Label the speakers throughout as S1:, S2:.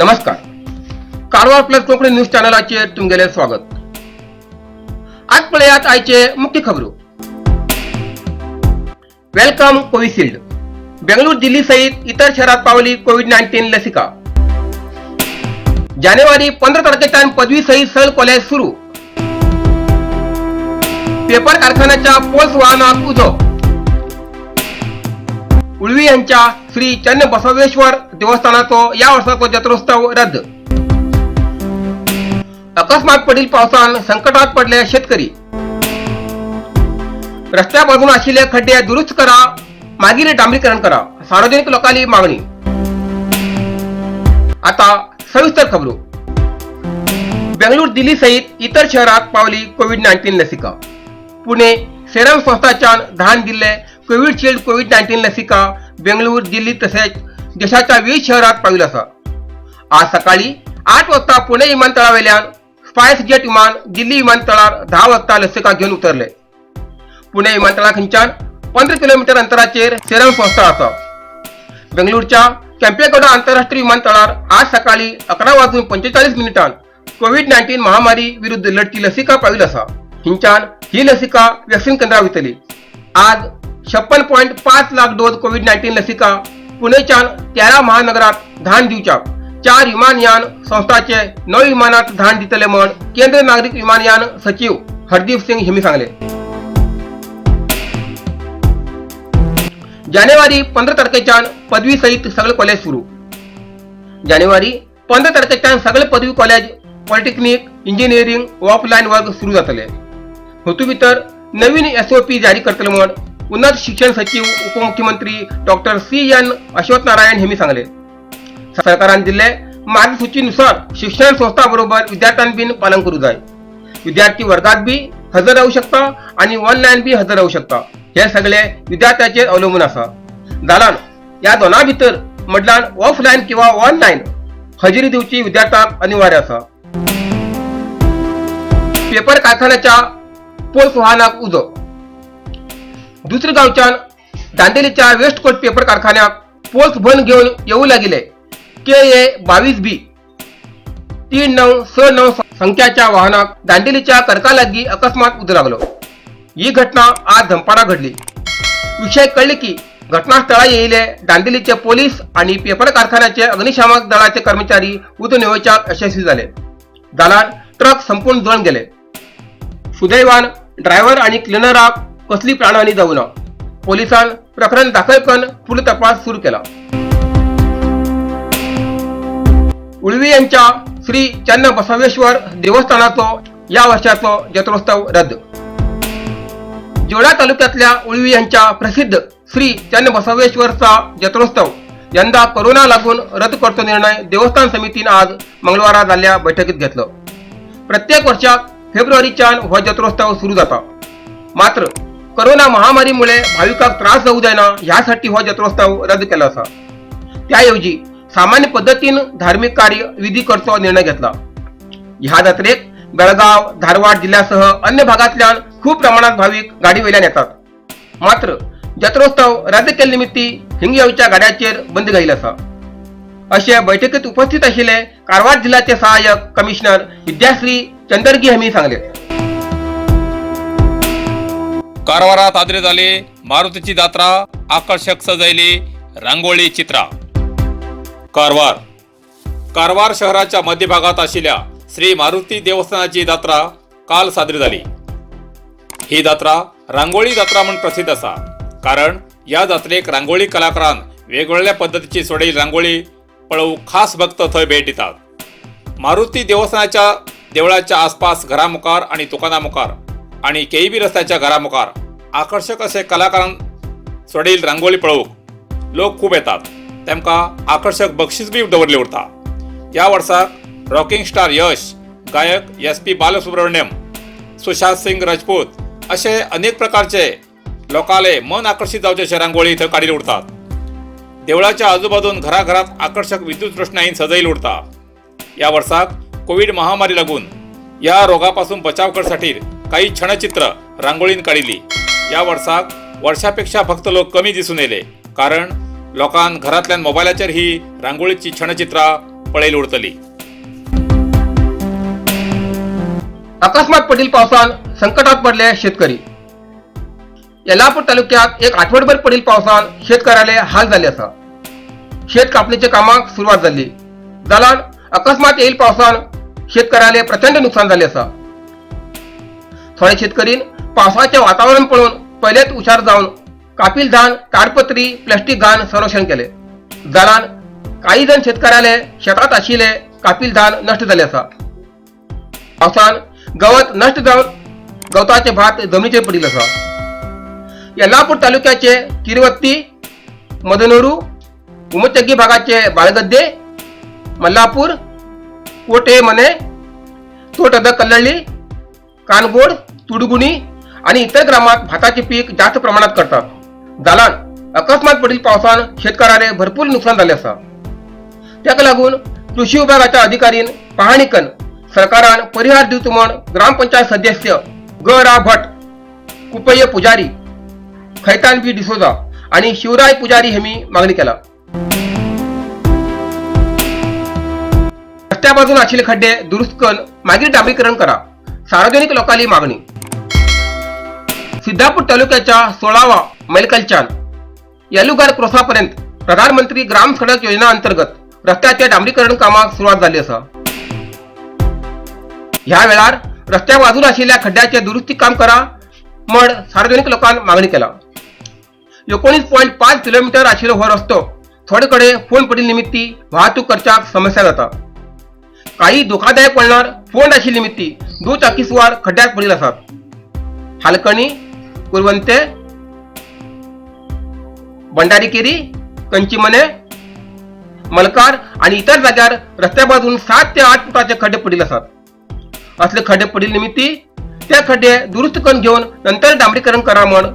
S1: नमस्कार, Karwar plus Konkani news चॅनलाचेर तुमगेलें स्वागत. आज पळयात आयचे मुख्य खबरो. Welcome Covishield. Bengaluru, Delhi सहित इतर शहरात पावली कोविड 19 लसिका. जानेवारी 15 तारखेच्यान पदवी सहित सगळे कॉलेज सुरू. पेपर कारखान्याच्या पोल्स वाहनाक उजो. उळवी यांच्या श्री चन्न बसवेश्वर देवस्थानाचो या वर्साचो जत्रोत्सव रद्द. अकस्मात पडील पावसान संकटात पडले शेतकरी. रस्त्या बाजून आशिल्ले खड्डे दुरुस्त करा, मागीर डांबरीकरण करा, सार्वजनिक लोकांनी मागणी. आता सविस्तर खबरो. बेंगळूर, दिल्ली सहित इतर शहरात पावली कोविड 19 लसिका. पुणे सेरम संस्थाच्यान धाडून दिल्ले कोविशिल्ड कोविड 19 लसिका बेंगळूर, दिल्ली तसेच देशाच्या विविध शहरात पाविल आसा. आज सकाळी 8 वाजता पुणे विमानतळावेल्यान स्पायस जेट विमान दिल्ली विमानतळार 10 वाजता लसिका घेवन उतरले. पुणे विमानतळा खंयच्यान 15 किलोमीटर अंतराचेर सेरम संस्था आसा. बेंगळूरच्या केम्पेगौडा आंतरराष्ट्रीय विमानतळार आज सकाळी 11 वाजून 45 मिनिटां कोविड 19 महामारी विरुद्ध लढची लसिका पाविल आसा. हिंच्यान ही लसिका वॅक्सिन केंद्रां वयतली. आज 56.5 लाख डोस कोविड 19 लसिका पुणेच्यान 13 महानगरात धाडून दिवच्याक चार विमानयान संस्थाचे नऊ विमानात धाडून दितले म्हण केंद्र नागरिक विमानयान सचिव हरदीप सिंग हेमी सांगले. जानेवारी 15 तारखेच्यान पदवी सहित सगळे कॉलेज सुरू. जानेवारी 15 तारखेच्यान सगळे पदवी कॉलेज, पॉलिटेक्निक, इंजिनिअरिंग ऑफलायन वर्ग सुरू जातले. हेतू भितर नवीन एसओपी जारी करतले म्हण उन्नत शिक्षण सचिव उपमुख्यमंत्री doctor C N Ashwath Narayan हेमी सांगले. सरकारान दिल्ले मार्गसूचीनुसार शिक्षण संस्था बरोबर विद्यार्थ्यांनी बीन पालन करू जाय. विद्यार्थी वर्गात बी हजर राहू शकता आणि ऑनलाईन बी हजर राहू शकता. हे सगळे विद्यार्थ्याचेर अवलंबून आसा. जाल्यार ह्या दोना भितर म्हटल्यार ऑफलायन किंवा ऑनलायन हजेरी दिवची विद्यार्थ्यांक अनिवार्य आसा. पेपर कारखान्याच्या पोल्स वाहनाक उजो. दुसरे गावच्यान दांडेलीच्या वेस्ट कोट पेपर कारखान्याक पोल्स भरून घेवन येऊ लागिले के ए 22 बी 3969 संख्याच्या वाहनाक दांडेलीच्या कर्कालागी अकस्मात उजो लागलो. ही घटना आज दनपारा घडली. विषय कळले की घटनास्थळा येयले दांडेलीचे पोलीस आणि पेपर कारखान्याचे अग्निशामक दळाचे कर्मचारी उजो न्हिवोवच्याक यशस्वी जाले. जाल्यार ट्रक संपूर्ण जळून गेले. सुदैवान ड्रायव्हर आणि क्लिनराक कसली प्राणहानी जाऊ ना. पोलिसान प्रकरण दाखल करून फुडलो तपास सुरू केला. उळवी यांच्या श्री चन्न बसवेश्वर देवस्थानाचो या वर्षाचो जत्रोत्सव रद्द. जोडा तालुक्यातल्या उळवी यांच्या प्रसिद्ध श्री चन्न बसवेश्वरचा जत्रोत्सव यंदा कोरोना लागून रद्द करचो निर्णय देवस्थान समितीन आज मंगळवारा जाल्ल्या बैठकीत घेतलो. प्रत्येक वर्षाक फेब्रुवारीच्यान हो जत्रोत्सव सुरू जाता. मात्र कोरोना महामारीमुळे भाविकांक त्रास जाऊ जायना ह्यासाठी हो जत्रोत्सव रद्द केलो आसा. त्याऐवजी सामान्य पद्धतीन धार्मिक कार्य विधी करचो निर्णय घेतला. ह्या जात्रेक बेळगाव, धारवाड जिल्ह्यासह अन्य भागांतल्यान खूप प्रमाणात भाविक गाडी वयल्यान येतात. मात्र जत्रोत्सव रद्द केल्ले निमित्ती हिंग येवच्या गाड्याचेर बंदी घायिल्ली आसा, अशें बैठकीत उपस्थित आशिल्ले कारवार जिल्ह्याचे सहाय्यक कमिशनर विद्याश्री चंदरगी हांणी सांगले.
S2: कारवारात साजरी झाली मारुतीची जात्रा, आकर्षक सजयली रांगोळी चित्रा. कारवार. कारवार शहराच्या मध्यभागात आशिल्ल्या श्री मारुती देवस्थानाची जात्रा काल साजरी झाली. ही जात्रा रांगोळी जात्रा म्हूण प्रसिद्ध आसा, कारण ह्या जात्रेक रांगोळी कलाकारान वेगवेगळ्या पद्दतीची सोडयिल्ली रांगोळी पळोवंक खास भक्त थंय भेट दितात. मारुती देवस्थानाच्या देवळाच्या आसपास घरा मुखार आनी दुकाना मुखार आनी केईबी रस्त्याच्या घरा मुखार आकर्शक असे कलाकारान सोडयिल्ली रांगोळी पळोवंक लोक खूब येतात. तेमकां आकर्शक बक्षीस बी दवरले उरता. ह्या वर्साक रॉकिंग स्टार यश, गायक एस पी बालसुब्रमण्यम, सुशांत सिंग राजपूत असे अनेक प्रकारचे लोकांले मन आकर्षित जावचे अशे रांगोळी थंय काडिल्ले उरतात. देवळाच्या आजूबाजून घराघरात आकर्षक विद्युत रोषणाईन सजयिल्लें उरता. ह्या वर्साक कोविड महामारी लागून या रोगापासून बचाव करसाठी काही क्षणचित्र रांगोळीन काडिल्ली. या वर्साक वर्षापेक्षा भक्त लोक कमी दिसून येले, कारण लोकांक घरांतल्यान मोबायलाचेर ही रांगोळीची क्षणचित्रां पळयली उरतली.
S1: अकस्मात पडील पावसान संकटात पडले शेतकरी. येलापूर तालुक्यात एक आठवडभर पडील पावसान शेतकऱ्याले हाल झाले आसा. शेत कापणीच्या कामाक सुरवात जाल्ली जाल्यार अकस्मात येईल पावसान शेतकऱ्याले प्रचंड नुकसान झाले आसा. थोडे शेतकरीन पावसाचे वातावरण पळोवन पयलेच हुशार जावन कापील धान ताडपत्री प्लास्टिक घाण संरक्षण केले जाल्यार काही जण शेतकऱ्याले शेतात आशिल्ले कापील धान नष्ट जाले आसा. पावसान गवत नष्ट जावन गवताचे भात जमनीचेर पडिल्लें आसा. येल्लापूर तालुक्याचे किरवत्ती, मदनोरू, उमचग्गी भागाचे बाळगद्दे, मल्लापूर, कोटे मने, तोटद कल्लळी, कानगोड, तुडगुणी आणि इतर ग्रामात भाताचे पीक जास्त प्रमाणात करतात. जाल्यार अकस्मात पडील पावसान शेतकऱ्याले भरपूर नुकसान जाले आसा. ताका लागून कृषी विभागाच्या अधिकारीन पाहणी करून सरकारान परिहार दिवचो म्हण ग्रामपंचायत सदस्य ग रा भट, कुपय्य पुजारी, खैतान बी डिसोजा आणि शिवराय पुजारी हेमी मागणी केला. रस्त्या बाजून आशिल्ले खड्डे दुरुस्त करून मागीर डांबरीकरण करा, सार्वजनिक लोकांली मागणी. सिद्धापूर तालुक्याच्या 16वा मैलकलचान येलुगार क्रोसापर्यंत प्रधानमंत्री ग्राम सडक योजना अंतर्गत रस्त्याच्या डांबरीकरण कामाक सुरवात जाल्ली आसा. ह्या वेळार रस्त्या बाजून आशिल्ल्या खड्ड्याचे दुरुस्ती काम करा म्हण सार्वजनिक लोकांन मागणी केला. 19.5 किलोमीटर आशिल्लो हो रस्तो थोडे कडेन फोंड पडिल्ले निमित्ती वाहतूक करच्याक समस्या जाता. काही धोकादायक वळणार फोंड आशिल्ले निमित्ती दुचाकी सुवार खड्ड्यात पडिल्ले आसात. हालकणी, कुरवंते, भंडारीकेरी, कंचीमने, मलकार आणि इतर जाग्यार रस्त्या बाजून 7 ते 8 फुटाचे खड्डे पडिल्ले आसात. असले खड्डे पडिल्ले निमित्ती ते खड्डे दुरुस्त करून घेवन नंतर डांबरीकरण करा म्हण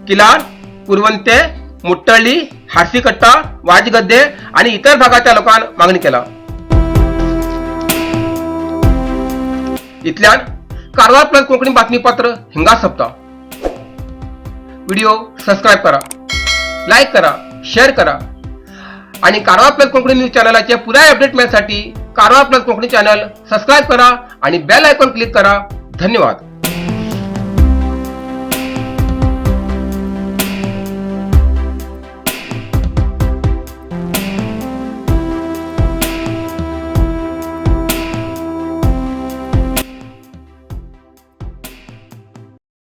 S1: किलार, कुरवंते, मुट्टळी, हारसीकट्टा, वाजगद्दे आणि इतर भागाच्या लोकांन मागणी केला. इतल्यान कारवार प्लस कोंकणी बातमीपत्र हिंगा सोंपता. व्हिडिओ सबस्क्राईब करा, लाईक करा, शेअर करा आणि कारवार प्लस कोंकणी न्यूज चॅनलाचे पुराय अपडेट मिळण्यासाठी Karwar plus Konkani channel subscribe करा आणि बेल आयकॉन क्लिक करा. धन्यवाद.